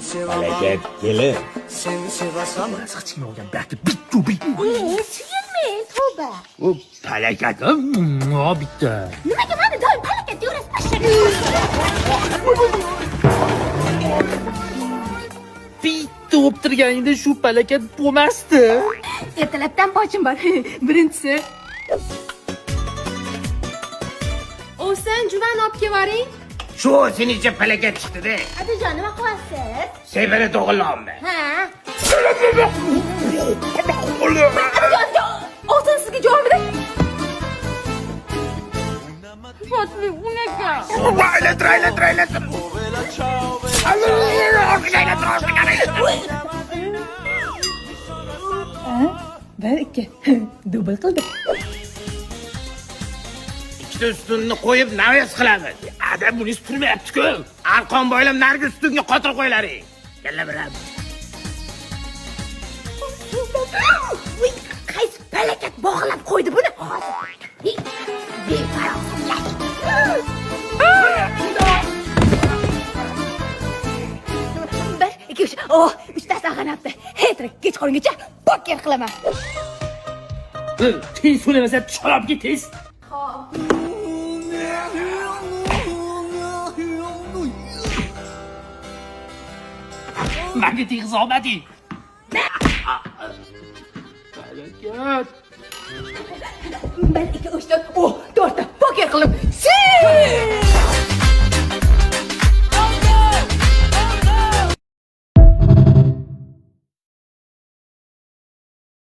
Palakat kelin. Seni sevasan. Hech kim olgan bitta bittu bit. Suyulmang, tavba. U palakat bitta. Nimaga mani doim palakat deyaverasiz? Pashsha. Bitta o'ptirganingda shu palakat bo'lmasdi. Ertalabdan bochim bor. Birinchisi. Ovsin, juvan olib kevaring. Shu senicha palakat chiqdi-da. Adajon, nima qilyapsiz? Sevara to'g'irlonmi? Ha? Adajon, Ovsin sizga joyimida. Shotli unaqa. Aylantir, aylantir, aylantir. Orqaga aylantir, orqaga aylantir. Bir, ikki. Dubl qildi. Ikkita ustunni qo'yib naves qilamiz. Adam buni turmayapti-ku. Arqon boylab narigi ustunga qotirib qo'ylaring. Kalla biram. Voy, qaysi palakat bog'lab qo'ydi buni? Hozir. Befarosatlar. Bir, ikki, uch. Oh, uchtasi ag'anabdi. Xetrik, kech qolingacha poker qilaman. Tez so'lamasa chalab ket tez. Manga teg'iz olmading. Palakat. Bir, ikki, uch, to'rt. Oh,